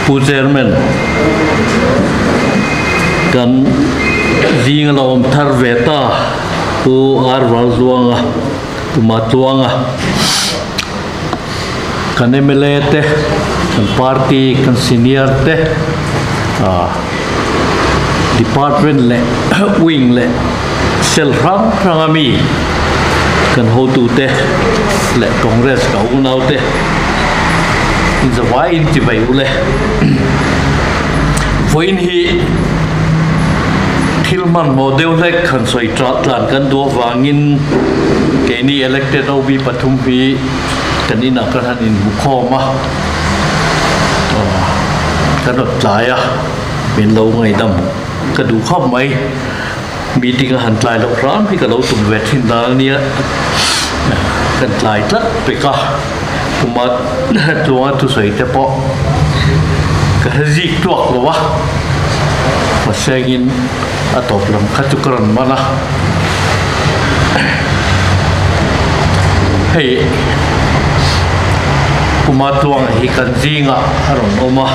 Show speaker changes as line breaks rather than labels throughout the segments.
Pu Chairman, kan zinga la awm thar ve ta Pu R Valzuanga, Pu Matluanga, kan mla te, kan party, kan senior te, department leh wing leh cell hrang hrang a mi kan hotute leh Congress ka unaute inzavai in ti vei ule. Vawiin hi thil hmanhmawh deuh hlek han sawi tlan kan duh avangin keini elected OB pathum hi kan inah kan han inhmu khawm a, kan rawn tlai a, min lo ngaihdam ka duh khawp mai. Meeting a han tlai loh hram hi ka lo tum ve thin dan a nia, kan tlai tlat pek a, kuma tluanga thusawi te pawh ka hre zik tuak lo a, mahsengin a tawp lam kha chu ka rawn man a, hei kuma tluanga hi kan zingah a rawn awm a.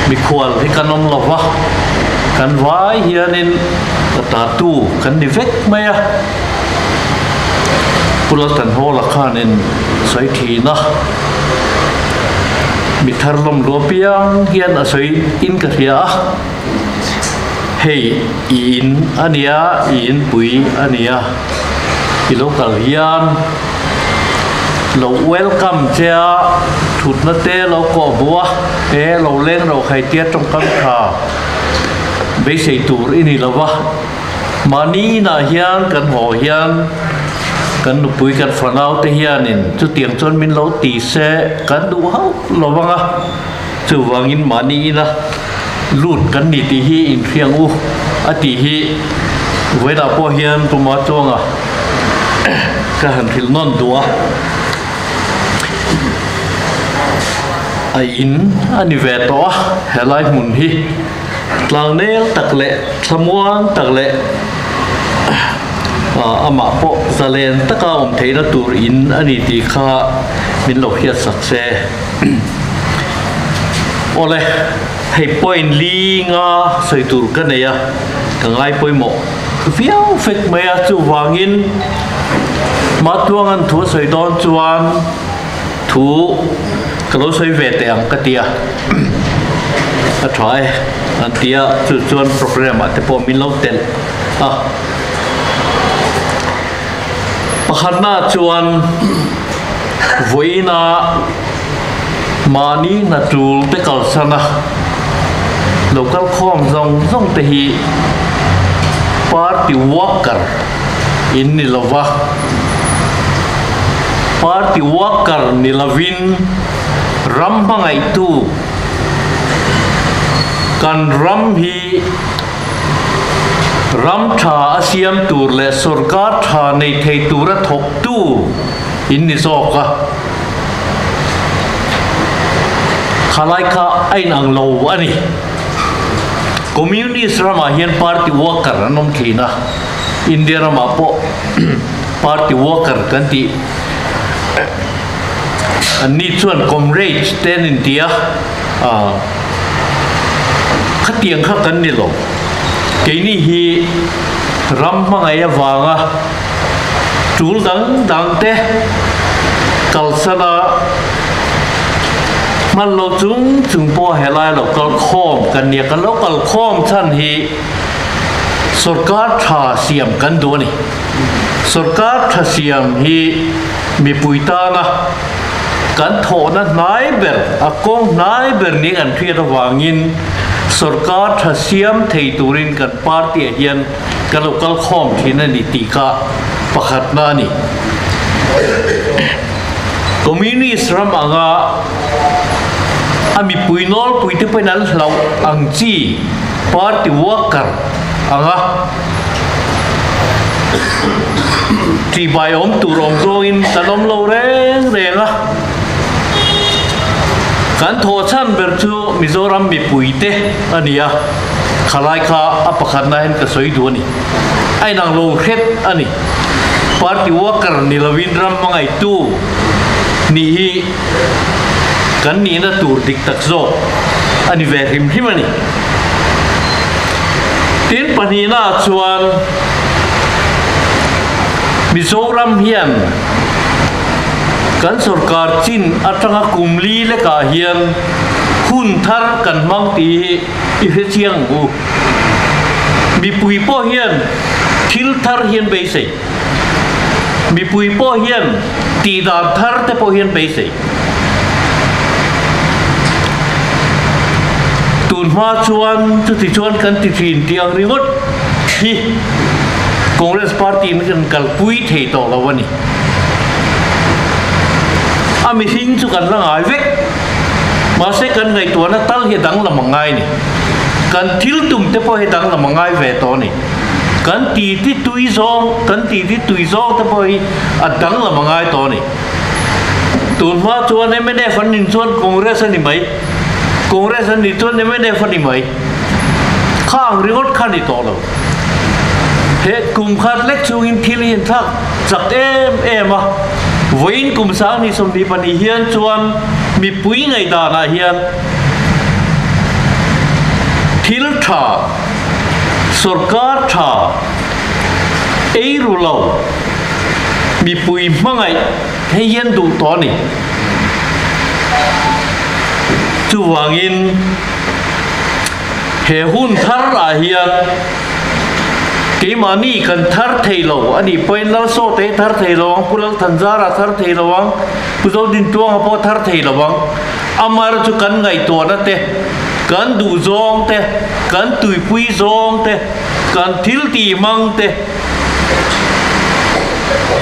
Mikhual hi kan awm lo va, kan vai hianin ka tatu kan ni vek mai a. Pu Laltanhawla khanin sawi thin a, mi thar lawm lu apiang hian a sawi in ka hria a, hei i in a nia, i inpui a nia, i lo kal hian. Lo welcome che a, thutna te lo kawh hmu a, e lo leng ro khai tia tawngkam tha beisei tur i ni lo va. Mahni inah hian kan haw hian kan nupui kan fanau te hianin chutiang chuan min lo ti se kan duh hauh lo vang a, chuvangin mahni ina lut kan ni tih hi inhriang u a tih hi vawiinah pawh hian Puma Chuanga Ka han hrilh nawn duh a, a in a ni ve tawh a, helai hmun hi tlangnel tak leh thlamuang tak leh amah pawh zalen taka awm theihna tur in a ni tih kha min lo hriat sak se. Awle, hei point li nga sawi tur ka nei a, ka ngai pawimawh. Viau fek mai a, chuvangin Matuangan thu a sawi dawn chuan thu ka lo sawi ve teh ang ka ti a, a tha e an ti a, chu chuan program ah te pawh min lo telh a. Pakhatna chuan vawiina mahni hna tul te kalsan a lo kal khawm zawng zawng te hi party worker in ni lova, party worker ni lovin ram hmangaihtu kan ram hi Ram tha a siam tur leh sorkar tha nei thei tura thawktu in ni zawk a, khalai kha a inang lo a ni. Communist ramah hian party worker an awm thin a, India ramah pawh party worker kan tih an ni chuan comrades te an inti a. Khatiang kha kan ni lo. Keini hi ram hmangaih avanga tul dang dang te kalsan a hman lo chung chung pawh helai lo kal khawm kan nia. Kan lo kal khawm chhan hi sorkar tha siam kan duh a ni. Sorkar tha siam hi mipui tana Kan thawhna hnai ber, a kawng hnai ber nia kan hriat avangin sorkar tha siam thei turin kan party ah hian kan lo kal khawm thin a ni tih kha pakhatna a ni. Communist ram anga a mipui nawlpui te pawhin an hlauh ang chi party worker anga Tihbai awm tur awm zawngin kan awm lo reng reng a, kan thawh chhan ber chu Mizoram mipuite a ni a, khalai kha a pakhatna hian ka sawi duh a ni. A inang lo hret a ni. Party worker ni lovin ram hmangaihtu nih hi. Kan nihna tur dik tak zawk a ni ve hrim hrim a ni. Tin, pahnihnaah chuan Mizoram hian kan sorkar chin atanga kum li lekah hian hun thar kan hmang tih hi i hre chiang ang u. Mipui pawh hian thil thar hian beisei. Mipui pawh hian tihdan thar te pawh hian beisei. Tun hma chuan chuti chuan kan ti thin tih ang ringawt hi Congress party in kan kalpui thei tawh lo a ni. A mihring chu kan la ngai vek. Mahse kan ngaihtuahna tal hi a danglam a ngai a ni. Kan thil tum te pawh hi a danglam a ngai ve tawh a ni. Kan titi tui zawng, kan titi tui zawng te pawh hi a danglam a ngai tawh a ni. Tun hma chuan mnf an nin chuan Congress a ni mai, Congress an nih chuan mnf a ni mai. Kha ang ringawt kha a ni tawh lo. He kum khat lek chungin thil hi an thlak chak em em a. Vawiin kum 20 22 hian chuan mipui ngaihdanah hian thil tha, Sorkar tha ei ru lo mipui hmangaih hei hian duh tawh a ni. Chuvangin he hun thar ah hian keimahni kan thar thei lo a nih pawhin Lalsawta hi thar thei lo ang, Pu Lalthanzara thar thei lo ang, Pu Zodintuanga pawh thar thei lo ang. Amar chu kan ngaihtuahna te, kan duh zawng te, kan tuipui zawng te, kan thil tih hmang te,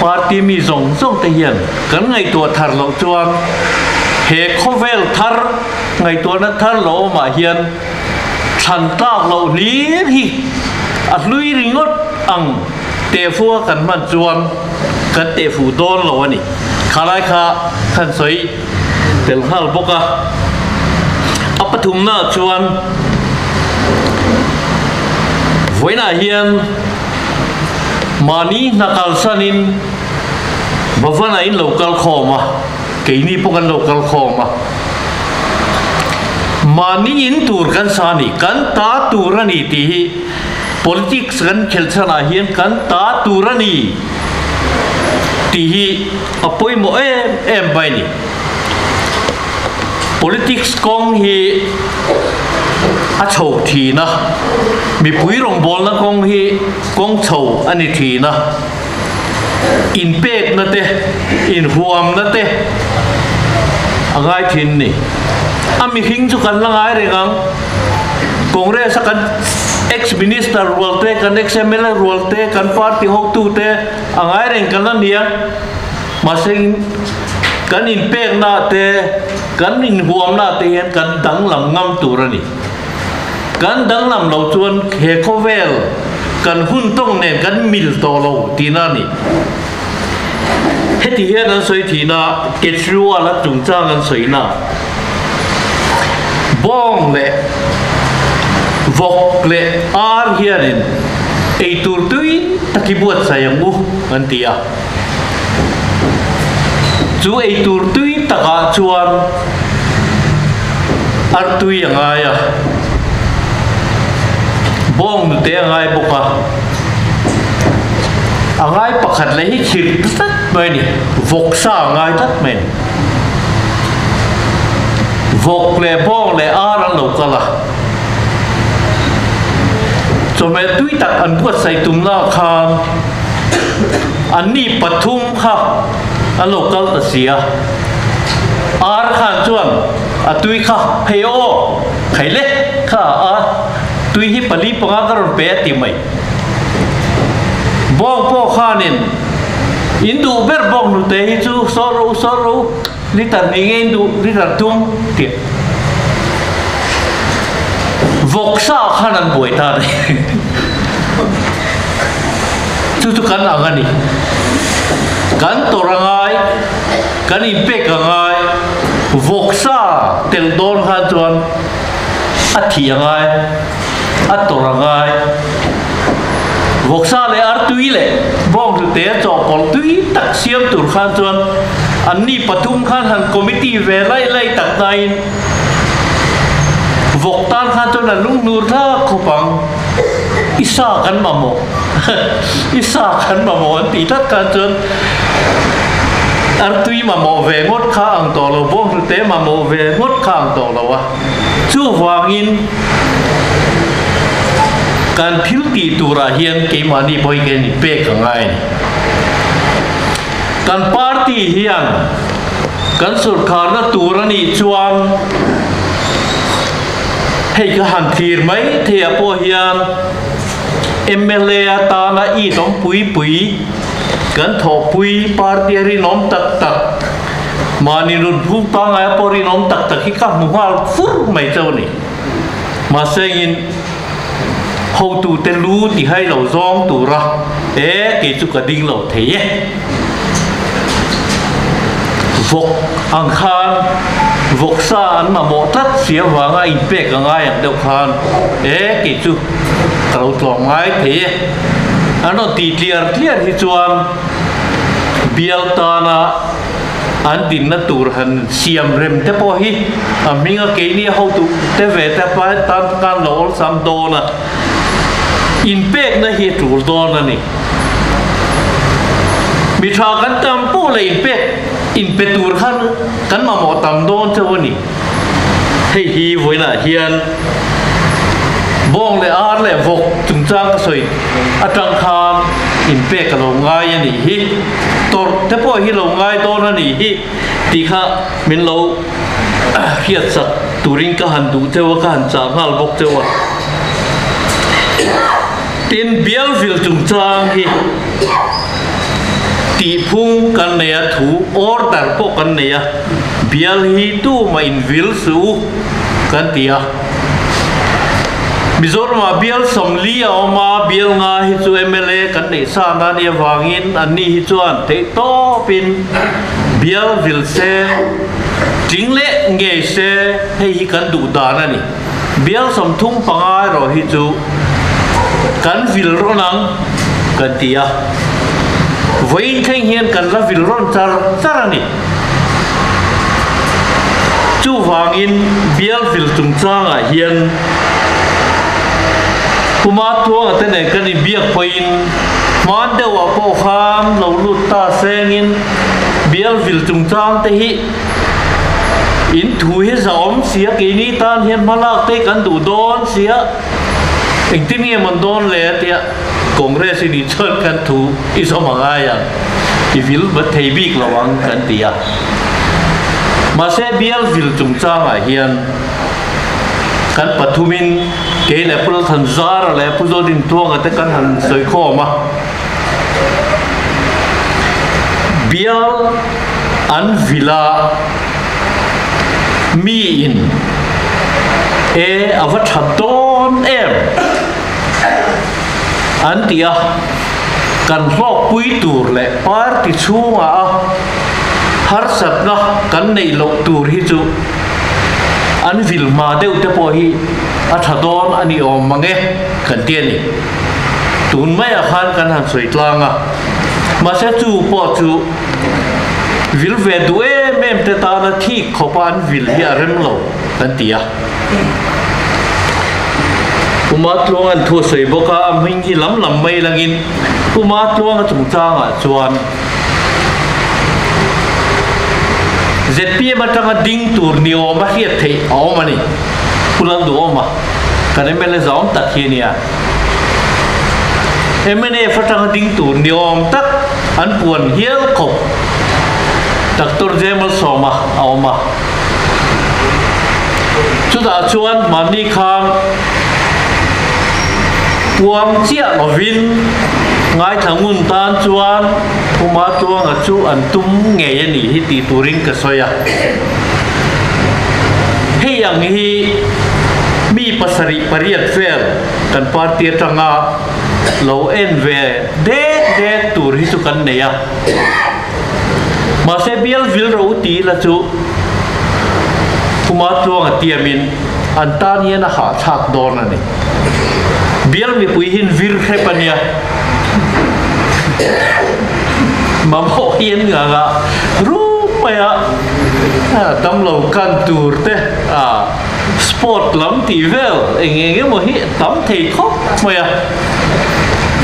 party mi zawng zawng te hian kan ngaihtuah thar loh chuan he khawvel thar ngaihtuahna thar lo awmah hian thlan tlak loh hlir hi a hlui ringawt ang tehfua kan hman chuan kan tehfuh dawn lo a ni. Khalai kha kan sawi. Tel nghal bawk a. A pathumnaah chuan vawiinah hian mahni hna kalsanin Bhavan-ah in lo kal khawm a, keini pawh kan lo kal khawm a. Mahni in tur kan sa a ni, kan ta tur a ni tih hi politics kan khelh chhanah hian kan ta tur a ni tih hi A pawimawh em em mai ni. Politics kawng hi a chho thin a, mipui rawngbawlna kawng hi kawng chho a ni thin a. Inpekna te, inhuamna te a ngai thin ni. A mihring chu kan la ngai reng ang. Congress a kan ex-minister rual te, kan ex-MLA rual te, kan party hotu te, A ngai reng kan la nia, mahse kan inpekna te, kan inhuamna te hian kan danglam ngam tur a ni. Kan danglam lo chuan he khawvel kan hun tawng nen kan mil tawh lo tihna a ni. Heti hian an sawi thihna Kejriwal a chungchang an sawina bawng leh vawk leh ar hianin eitur tui tak i buatsaih ang u an ti a. Chu eitur tui takah chuan artui a ngai a, bawng nute a ngai bawk a, a ngai pakhat leh hi khirh tlat mai a ni, vawksa a ngai tlat mai a ni. Vawk leh bawng leh ar an lo kal a. Chawhmeh tui tak an buatsaih tumna ah khan anni pathum kha an lo kal ta si a. Ar khan chuan a tui kha hei aw khai le kha a tui hi pali panga ka rawn pe a ti mai. Bawng pawh khanin in duh ber bawng hnute hi chu saw rawh u saw rawh u. Liter ni nge in duh liter tum tih vawksa khan an buai ta ni. Chu chu kan ang a ni. Kan tawrh a ngai, kan inpek a ngai, vawksa tel dawn khan chuan a thih a ngai, a tawrh a ngai. Vawksa leh artui leh bawnghnute chawhpawlh tui tak siam tur khan chuan. Anni pathum khan han committee ve laih laih tak nain vawk tan khan chuan a lunghnur thlak khawp ang. I sa kan mamawh, i sa kan mamawh an tih tlat khan chuan artui mamawh ve ngawt kha ang tawh lo, bawnghnute mamawh ve ngawt kha ang tawh lo a. Chuvangin kan thil tih turah hian keimahni pawh hi kan inpek a ngai a ni. Kan party hian kan sawrkharna tur a nih chuan hei ka han thlir mai theiah pawh hian mla atana it awm pui pui kan thawhpui party a rinawm tak tak mahni nun phung pangngai pawh rinawm tak tak hi ka hmu nghal fur mai chauh a ni. Mahse engin hotute lu ti hai lo zawng tura e kei chu ka ding lo thei e. Vawk ang khan vawksa an mamawh tlat si avanga inpek a ngai ang deuh khan e kei chu ka lo tlawm ngai thei e. An rawn ti tliar tliar hi chuan bial tana an dinna tur han siam rem te pawh hi a hminga keini a hotu te ve te tan khan lo awlsam dawn a, inpekna hi a tul dawn a ni. Mi tha kan tam pawh leh inpek inpe tur khan kan mamawh tam dawn chauh a ni. Hei hi vawiinah hian bawng leh ar leh vawk chungchang ka sawi atang khan inpek a lo ngai a nih hi. Tawrh te pawh hi lo ngai dawn a nih hi tih kha min lo hriatsak turin ka han duh cheu a, ka han chah nghal bawk cheu a. Tin, bialvil chungchang hi tihphung kan nei a, thu order pawh kan nei a, bial hi tumah invil suh u kan ti a. Mizoramah bial 40 a awm a, bial nga hi chu mla kan neih sa na nih avangin anni hi chuan theihtawpin bial vil se, tling leh ngei se hei hi kan duh dan a ni. Bial 35 erawh hi chu kan vil rawn ang kan ti a, vawiin thleng hian kan la vil rawn char char a ni. Chuvangin bial vil chungchangah hian Puma Tluanga te nen kan inbiak pawhin hman deuhah pawh khan lo lut ta sengin bial vil chungchang te hi in thu hi zahawm sia keini tan hian hmalak te kan duh dawn sia engtin nge mawn dawn le a tia Congress i nih chuan kan thu i zawm a ngai ang. I vil va thei bik lo ang kan ti a. Mahse bial vil chungchangah hian kan pathumin kei leh Pu Lalthanzara leh Pu Zodintluanga te kan han sawi khawm a. Bial an vila miin e a va tha dawn em an ti a. Kan hlawkpui tur leh party chhunga a harsatna kan neih loh tur hi chu an vil hma deuh te pawh hi a tha dawn a ni awm mang e kan ti a ni. Tun maiah khan kan han sawi tlang a, mahse chu pawh chu vil ve duh em em te tana thik khawpa an vil hi a rem lo kan ti a. Pu Matluanga'n thu a sawi bawk a, a hming hi lam lam mai langin Pu Matluanga chungchangah chuan zpm atanga ding tur ni awma hriat theih a awm a ni. Pu Lalduhawma, kan mla zawm tak hi a nia. Mnf atanga ding tur ni awm tak an puan hial khawp Doctor Jemalsawma a awm a. Chutah chuan mahni khan puang chiah lovin ngaithla ngun tan chuan Puma Tluanga chu an tum ngei a nih hi tih turin ka sawi a. Hei ang hi mi pasarih pariat vel kan party atanga lo en ve dek dek tur hi chu kan nei a. Mahse bial vil ro ti la chu Puma Tluanga tiamin an tan hian a hahthlak dawn a ni. Bial mipui hian vir hrep a nia. Mamawh hian nganga rup mai a, damlo kan tur te, sport lam tih vel eng eng emaw hi a tam thei khawp mai a,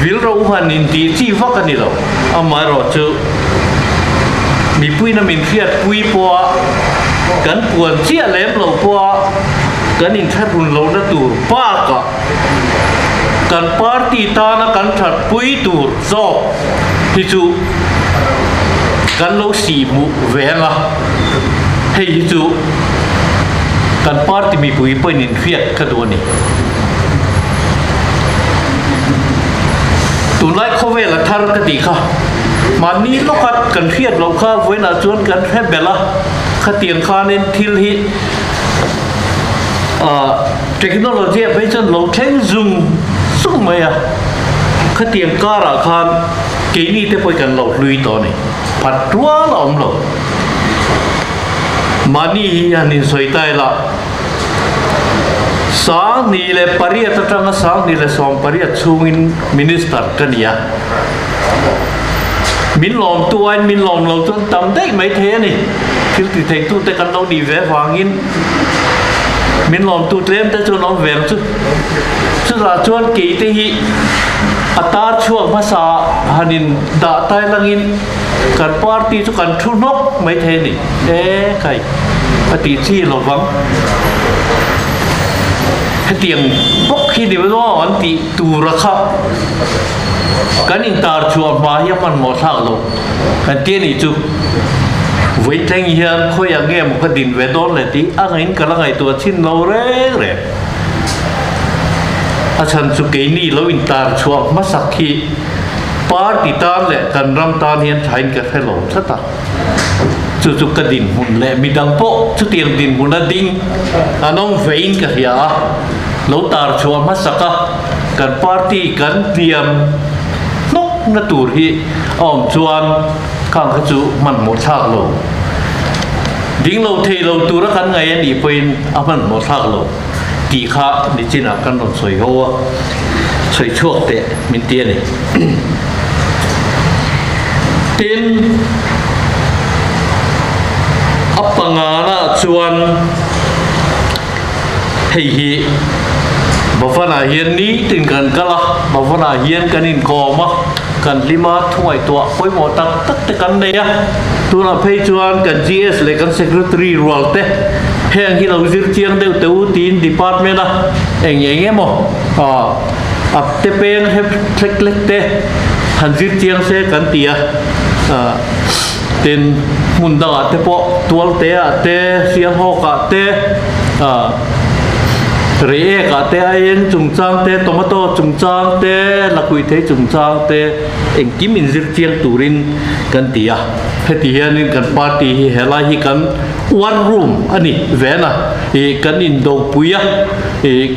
vil ro han intih chi vak a ni lo. Amaherawhchu mipuiin a min hriatpui pawha kan puan chiah lem lo pawha kan inthlahrun lohna tur bakah kan party tana kan thatpui tur zawk hi chu kan lo sihhmuh ve ang a, hei hi chu kan party mipui pawhin inhriat ka duh a ni. Tunlai khawvel a thar ka tih kha mahni lawka kan hriat loh kha vawiinah chuan kan hre belh a, khatiang khanin thil hi ah technology ah phei chuan lo thleng zung zung mai a, khatiang karah khan keini te pawh hi kan lo hlui tawh a ni, phat rual a awm lo. Mahni hi han insawi ta ila. 2008 atanga 2018 chhungin Minister ka ni a. Min lawmtu aiin min lawm lo chuan tam daih mai thei a ni. Thil ti theitute kan lo nih ve vangin min lawmtu tlem te chuan awm ve ang chu. Chutah chuan keite hi a tar chhuak hmasa han in dah tai langin kan party chu kan thu hnawk mai thei a ni. E kai a tih chi lo vang. Hetiang bawk hi ni maw an tih tura kha kan intar chhuah hma hi a hmanhmawh thlak lo kan ti a nih chu. Vawitleng hian khawiah nge maw ka din ve dawn le tih a ngain ka la ngaihtuah chhin lo reng reng. A chhan chu keini lo intar chhuah hmasak hi party tan leh kan ram tan hian thain ka hre lo tlat a. Chu chu ka dinhmun leh midang pawh chutiang dinhmuna ding an awm vein ka hria a, lo tar chhuah hmasak a, kan party kan hniam hnawkna tur hi a awm chuan khang kha chu hmanhmawh thlak lo. Ding lo thei lo tura kan ngaih a nih pawhin a hmanhmawh thlak lo tih kha nichinah kan rawn sawi ho a, sawi chhuak teh min ti a ni. Tin, a pangana chuan hei hi Bhavan-ah hian nitin kan kal a, Bhavan-ah hian kan inkawm a, kan hlim a, thu ngaihtuah pawimawh tak tak te kan nei a. Tunah phei chuan kan GS leh kan Secretary rual te heng hi lo zir chiang deuh teh u tiin Department-a eng eng emaw a te peng hep hlek hlek te han zir chiang se kan ti a, tin hmun dangah te pawh tual te ah te, sialhawk ah te, reiek ah te, aieng chungchang te, tomato chungchang te, lakhuih thei chungchang te engkim in zir chiang turin kan ti a, heti hianin kan party hi helai hi kan war room a ni ven a, ih kan indopui a, ih.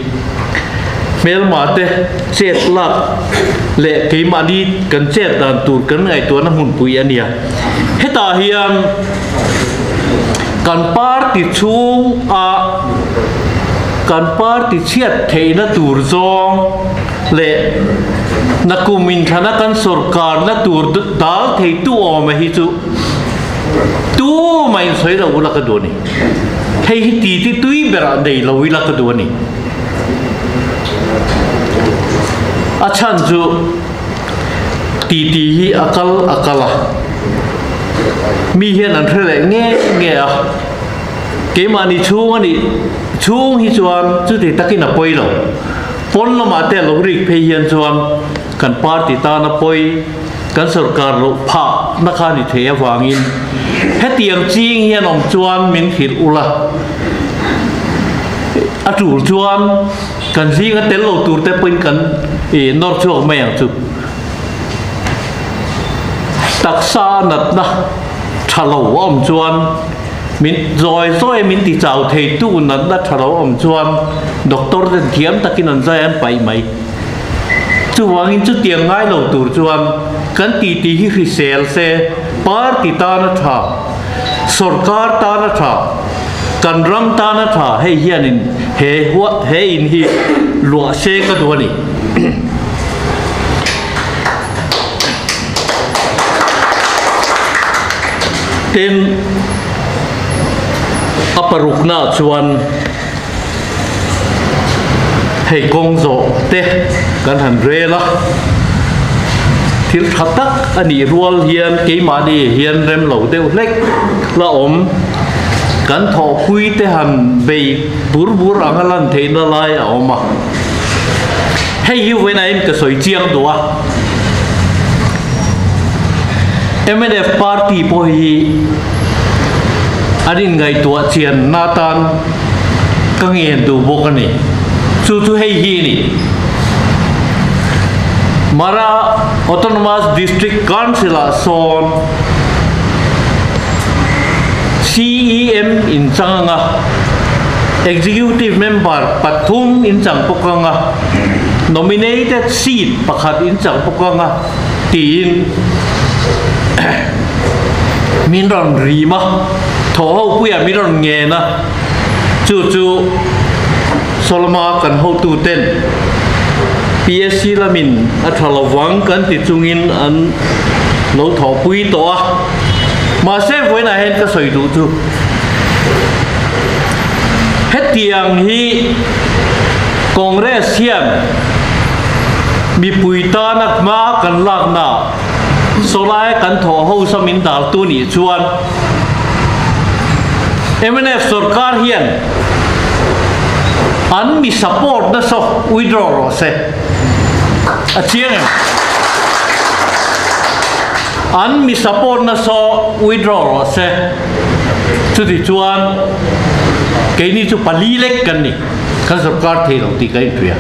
Hmelma te chet lak leh keimahni kan chet dan tur kan ngaihtuahna hmunpui a nia. Hetah hian kan party chhung a kan party chhiat theihna tur zawng leh nakum inthlana kan sawrkarna tur dal theitu awm hi chu tumah insawi lo ula ka duh a ni. Hei hi titi tui berah nei lo ila ka duh a ni. A chhan chu titi hi a kal a kal a, mi hian an hre leh nge nge a, keimahni chhung a nih chhung hi chuan chuti takin a pawi lo. Pawn lamah te a lo rik phei hian chuan kan party tan a pawi, kan sorkar loh phah na kha ni thei avangin hetiang ching hian awm chuan min hrilh ula, a tul chuan kan zinga tel lo tur te pawhin kan nawr chhuak mai ang chu. Taksa a natna tha lo a awm chuan min zawi zawi min ti chau theitu natna tha lo a awm chuan doctor ten thiam takin an zai an paih mai. Chuvangin chutiang ngai lo tur chuan kan titi hi hrisel se, party tan a tha, sorkar tan a tha, kan ram tan a tha, hei hianin he he in hi luah se ka duh a ni. Tin, a paruknaah chuan hei kawng zawh te kan han rel a, thil tha tak a nih rual hian keimahni hian rem lo deuh hlek la awm. Kan thawhpui te han bei bur bur anga lan theihna lai a awm a. Hei hi vawiin ka sawi chiang duh a. Mnf party pawh hi an inngaihtuah chianna atan ka ngen duh bawk a ni. Chu chu hei hi a ni. Mara Autonomous District Council-ah sawn CEM inchang anga Executive Member pathum inchang bawk anga Nominated Seat pakhat inchang bawk anga tiin min rawn rim a, thaw ho puiah min rawn ngen a, chu chu Soloma kan hotuten PSC lamin a tha lovang kan ti chungin an lo thawhpui tawh a, mahse vawiinah hian ka sawi duh chu hetiang hi Congress hian mipui tana hma kan lakna sawlai kan thawh ho sa min daltu nih chuan mnf sorkar hian an mi support nasa withdraw rawh se. A chiang em? An mi support nasa withdraw rawh se. Chuti chuan keini chu pali lek kan ni. Kan sorkar thei lo tih ka inhria.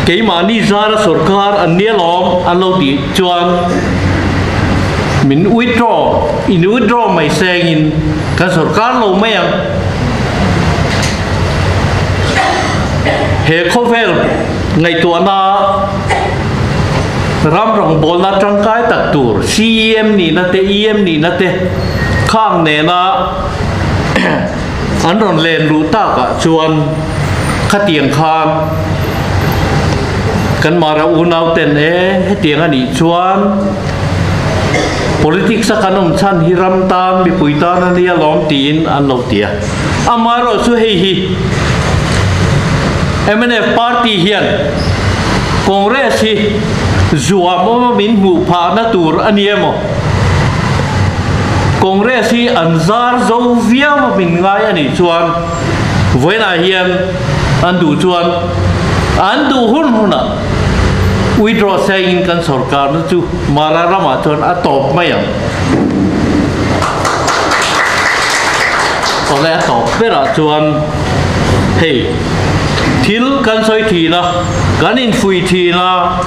Keimahni zara sorkar an nia lawm an lo tih chuan min withdraw, in withdraw mai sengin kan sorkar lo mai ang. He khawvel ngaihtuahna ram rawngbawlna tangkai tak tur CEM nihna te, EM nihna te khang nena an rawn len luh takah chuan khatiang khan kan Mara unau ten e hetiang a nih chuan politics a kan awm chhan hi ram tan mipui tan a nia lawm tiin an lo ti a. Amaherawh chu hei hi mnf party hian Congress hi zuam awm a min hmuh phahna tur a ni emaw? Congress hi an zar zo viau a min ngai a nih chuan vawiinah hian an duh chuan an duh hun hunah withdraw sengin kan sorkarna chu Mara ramah chuan a tawp mai ang. Awle a tawp berah chuan hei thil kan sawi thin a, kan infuih thin a,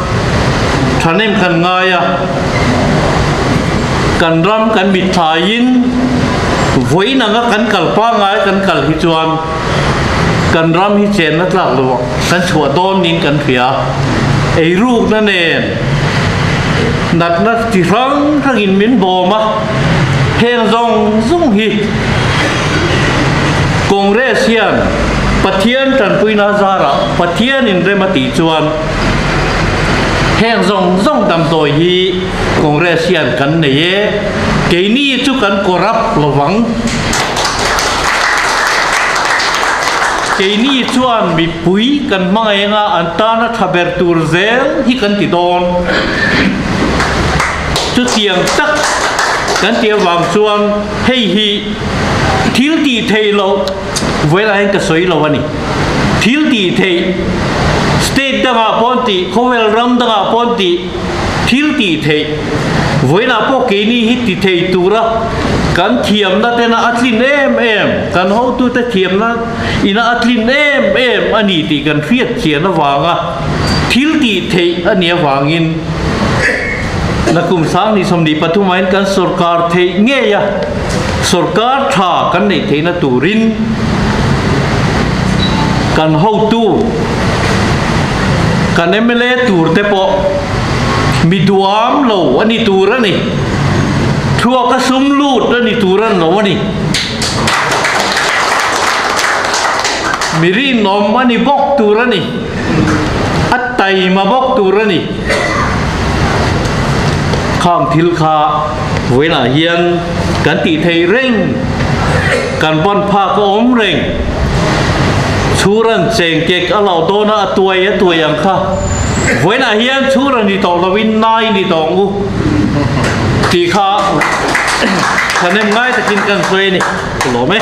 thahnem kan ngai a, kan ram kan mitthlaiin vawiin anga kan kal pangngai kan kal hi chuan kan ram hi chenna tlak lo kan chhuah dawn niin kan hria. Eirukna nen natna chi hrang hrangin min bawm a, heng zawng zawng hi Congress hian Pathian tanpuina zarah Pathianin rem a tih chuan Heng zawng zawng damdawi hi Congress hian kan nei e, keini chu kan corrupt lovang. Keini chuan mipui kan hmangaih anga an tana tha ber tur zel hi kan ti dawn. Chutiang tak kan tih avang chuan hei hi thil tih theih loh Vawilah hian ka sawi lo a ni. Thil tih theih, state dangah pawh an tih, khawvel ram dangah pawh an tih, thil tih theih. Vawiinah pawh keini hi ti thei tura kan thiamna tena a tlin em em, kan hotute thiamna ina a tlin em em a ni tih kan hriat chian avanga thil tih theih a nih avangin Nakum Sangni 23 ah hian kan sorkar theih ngei a. Sorkar tha kan neih theihna turin kan hotu, kan mla tur te pawh mi duam lo a ni tur a ni. Thluaka sum lut a ni tur a ni lo a ni. Mi rinawm a ni bawk tur a ni. A taima bawk tur a ni. Khang thil kha vawiinah hian kan tih thei reng, kan ban phak a awm reng. Chhuran chengkek a lo dawn a, a tuai a tuai ang kha. Vawiinah hian chhuran ni tawh lovin nai ni tawh ang u tih kha thahnem ngai takin kan sawi a ni. Ka lawm e.